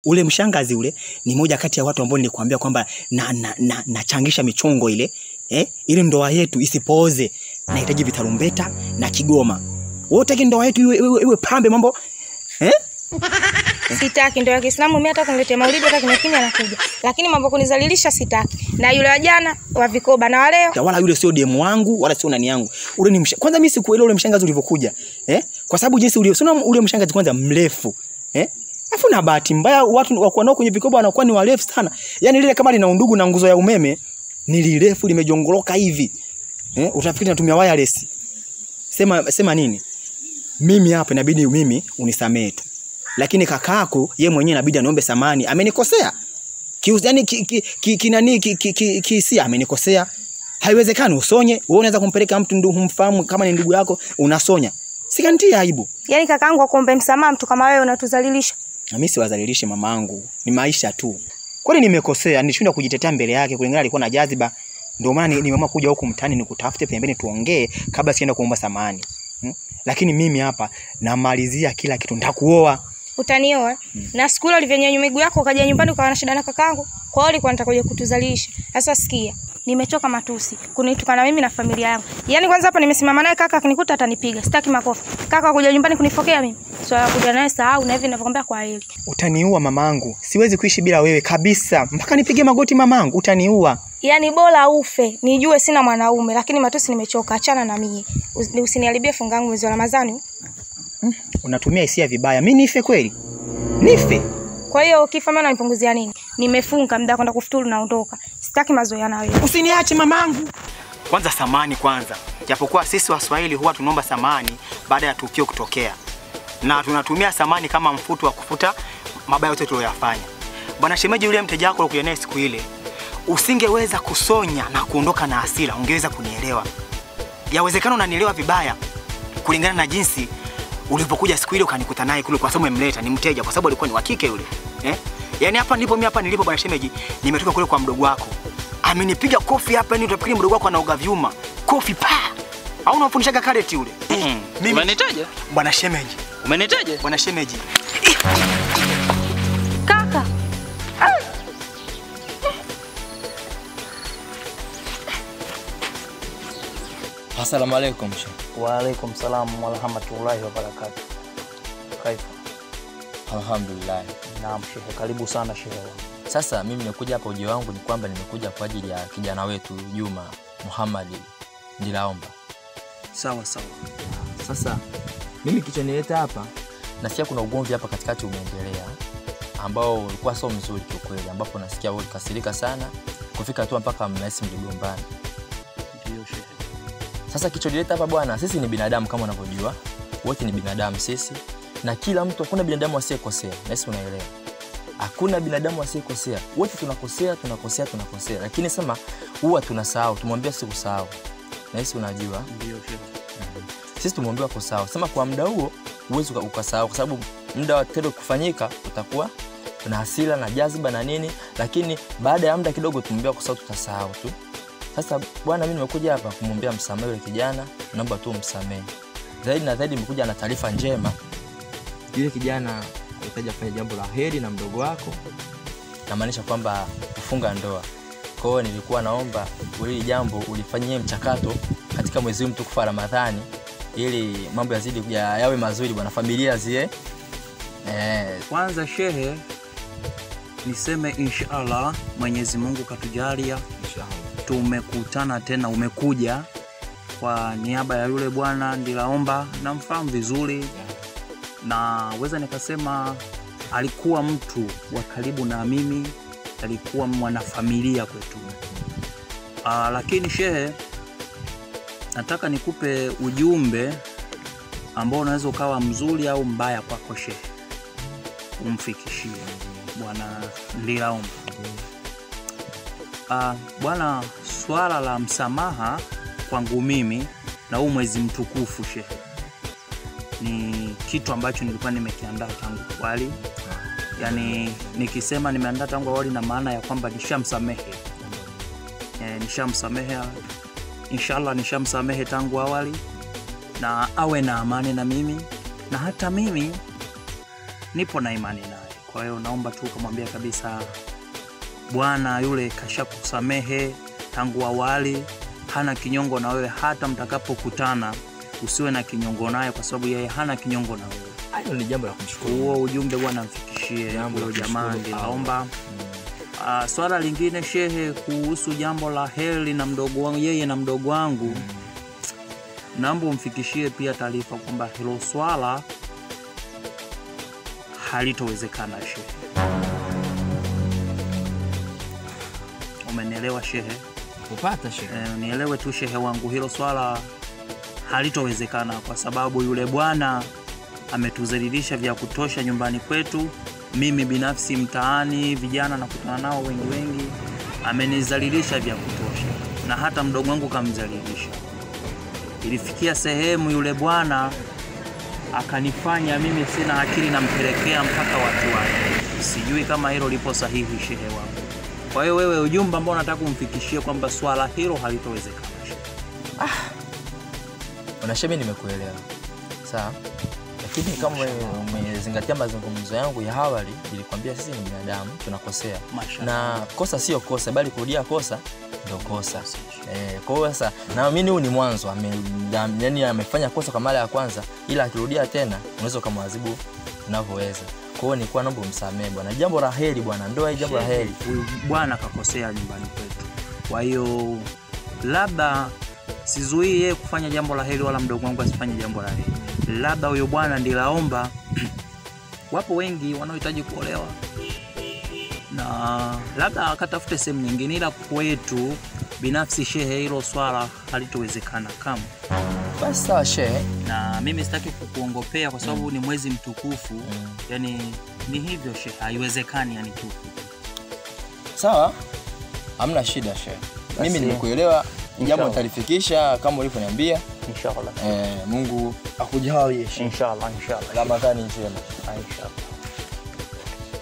Ule mshangazi ule ni moja kati ya watu ambao nilikwambia kwamba na nachangisha michongo ile, ili ndoa yetu isipooze. Nahitaji vitarumbeta na kigoma. Wewe utaki ndoa yetu iwe pambe mambo? Sitaki ndoa ya Kiislamu mimi, hata kuniletea maulidi hata kimya nakuja. Lakini mambo kunizalilisha sitaki. Na yule wa jana wa vikoba na wa leo. Wala yule sio demu wangu wala sio nani yangu. Ule ni kwanza mimi sikuelewa ule mshangazi ulivyokuja. Kwa sababu jinsi ule sio ule mshangazi kwanza mrefu. Afu na bahati mbaya watu wakuwa nao kwenye vikoba wanakuwa ni warefu sana. Yaani lile kama lina undugu na nguzo ya umeme ni lirefu limejongoloka hivi. Utafikiri natumia wireless. Sema nini? Mimi hapa inabidi mimi unisamee tu. Lakini kakako yeye mwenyewe inabidi aniombe samani. Amenikosea. Yaani ki amenikosea. Haiwezekani usonye. Wewe unaweza kumpeleka mtu ndugu humfahamu kama ni ndugu yako unasonya. Sikantia aibu. Yaani kakaangu akuombe msamaha mtu kama wewe unatuzalilisha. Na mimi siwazalilishi mamangu, ni maisha tu. Kwani nimekosea, nilishindwa kujitetea mbele yake kulingana alikuwa na jaziba. Ndio maana nimeamua kuja huku mtaani nikutafute pembeni tuongee kabla sienda kuomba samani. Lakini mimi hapa namalizia kila kitu, nitakuoa. Utanioa? Na siku ile ulivyonyanyua miguu yako ukaja nyumbani ukawa na shida na kakaangu. Kwa hiyo ulikuwa unataka kutuzalisha. Sasa sikia, nimechoka matusi, kunitukana mimi na familia yangu. Yaani kwanza hapa nimesimama naye kaka akinikuta atanipiga. Sitaki makofi. Kaka kuja nyumbani kunifokea mimi. Swala kuja naye sahau na hivi ninavyokuambia kwa hili. Utaniua mamangu. Siwezi kuishi bila wewe kabisa. Mpaka nipige magoti mamangu, utaniua. Yaani bora ufe, nijue sina mwanaume, lakini matusi nimechoka, achana na mimi. Usiniharibie funga yangu mwezi wa Ramadhani. Unatumia hisia vibaya. Mimi nife kweli? Nife? Kwa hiyo ukifa mimi unanipunguzia nini? Nimefunga muda kwenda kufuturu naondoka. Sitaki mazoea na wewe. Usiniache mamangu. Kwanza samani kwanza. Japokuwa sisi Waswahili huwa tunaomba samani baada ya tukio kutokea. Na tunatumia samani kama mfuto wa kufuta mabaya yote tuliyoyafanya. Bwana shemeji, yule mteja wako alikuja naye siku ile, usingeweza kusonya na kuondoka na hasira, ungeweza kunielewa. Yawezekana unanielewa vibaya kulingana na jinsi ulipokuja siku ile ukanikuta naye kule, kwa sababu umemleta ni mteja, kwa sababu alikuwa ni wa kike yule. Yaani hapa nilipo mimi, hapa nilipo bwana shemeji, nimetoka kule kwa mdogo wako. Amenipiga kofi hapa, yani utafikiri mdogo wako anaoga vyuma. Kofi pa. Au unamfundishaga karate yule? Mimi umenitaja? Bwana shemeji. Umenitaja? Bwana shemeji. Kaka. Assalamu alaikum. Wa alaikum salam wa rahmatullahi wa barakatuh. Kaifa? Alhamdulillah. Naam shehe, karibu sana shehe. Sasa mimi nimekuja hapa, ujio wangu ni kwamba nimekuja kwa ajili ya kijana wetu Juma Muhammad Ndilaomba. Sawa sawa. Sasa mimi kilichonileta hapa, nasikia kuna ugomvi hapa katikati umeendelea ambao ulikuwa sio mzuri kiukweli, ambapo nasikia wewe ulikasirika sana kufika tu mpaka mnahisi mligombana. Ndio shehe. Sasa kilichonileta hapa bwana, sisi ni binadamu kama unavyojua. Wote ni binadamu sisi. Na kila mtu, hakuna binadamu asiyekosea. Nahisi unaelewa. Hakuna binadamu asiyekosea. Wote tunakosea, tunakosea, tunakosea. Lakini sema huwa tunasahau, tumwambia si kusahau. Nahisi unajua. Ndio shehe. Sisi tumwambia kusahau. Sema kwa muda huo huwezi ukasahau kwa sababu muda wa tendo kufanyika utakuwa na hasira na jaziba na nini, lakini baada ya muda kidogo tumwambia kusahau, tutasahau tu. Sasa bwana, mimi nimekuja hapa kumwombea msamaha yule kijana, naomba tu msamehe. Zaidi na zaidi nimekuja na taarifa njema. Yule kijana alitaja kufanya jambo la heri na mdogo wako, namaanisha kwamba kufunga ndoa. Kwa hiyo nilikuwa naomba hili jambo ulifanyie mchakato katika mwezi huu mtukufu wa Ramadhani ili mambo yazidi yawe mazuri bwana, familia zie. Kwanza shehe niseme inshallah Mwenyezi Mungu katujalia inshallah tumekutana tena, umekuja kwa niaba ya yule bwana Ndilaomba, namfahamu vizuri. Na weza nikasema alikuwa mtu wa karibu na mimi, alikuwa mwanafamilia kwetu. Lakini shehe, nataka nikupe ujumbe ambao unaweza ukawa mzuri au mbaya kwako shehe, umfikishie bwana Ndilaomba. Bwana, swala la msamaha kwangu mimi na huu mwezi mtukufu shehe ni kitu ambacho nilikuwa nimekiandaa tangu awali. Yaani nikisema nimeandaa tangu awali na maana ya kwamba nishamsamehe. Nishamsamehe inshallah, nishamsamehe tangu awali na awe na amani na mimi, na hata mimi nipo na imani naye. Kwa hiyo naomba tu kumwambia kabisa bwana yule kashakusamehe tangu awali, hana kinyongo na wewe, hata mtakapokutana usiwe na kinyongo naye kwa sababu yeye hana kinyongo na wewe. Hilo ni jambo la kumshukuru. Huo ujumbe bwana mfikishie huyo jamaa, naomba. Swala lingine shehe, kuhusu jambo la Heri na mdogo wangu, yeye na mdogo wangu, naomba umfikishie pia taarifa kwamba hilo swala halitowezekana shehe. Umenielewa shehe? Kupata shehe. Nielewe tu shehe wangu, hilo swala halitowezekana kwa sababu yule bwana ametuzalilisha vya kutosha nyumbani kwetu. Mimi binafsi mtaani vijana nakutana nao wengi wengi, amenizalilisha vya kutosha na hata mdogo wangu kamzalilisha. Ilifikia sehemu yule bwana akanifanya mimi sina akili, nampelekea mpaka watu wake. Sijui kama hilo lipo sahihi shehe wangu. Kwa hiyo wewe ujumbe ambao nataka kumfikishia kwamba swala hilo halitowezekana. Bwana shehe, nimekuelewa. Sawa. Lakini kama umezingatia mazungumzo yangu ya awali, nilikwambia sisi ni binadamu, tunakosea. Na kosa sio kosa, bali kurudia kosa ndio kosa. Kwa hiyo sasa naamini huu ni mwanzo, yaani amefanya kosa kwa mara ya kwanza, ila akirudia tena unaweza kumwadhibu unavyoweza. Kwa hiyo nilikuwa naomba umsamehe bwana. Jambo la heri bwana, ndoa hii jambo la heri. Huyu bwana kakosea nyumbani kwetu. Kwa hiyo labda sizuii yeye kufanya jambo la heri wala mdogo wangu asifanye jambo la heri. Labda huyo bwana ndilaomba, wapo wengi wanaohitaji kuolewa, na labda akatafute sehemu nyingine, ila kwetu binafsi shehe hilo swala halitowezekana kamwe. Basi sawa shehe. Na mimi sitaki kukuongopea kwa sababu ni mwezi mtukufu. Yaani ni hivyo shehe, haiwezekani yani tu. Sawa? Hamna shida shehe. Mimi nimekuelewa. Jambo nitalifikisha kama ulivyoniambia. Inshallah. Mungu akujalie shehe. Inshallah, inshallah. Ramadhani njema. Inshallah.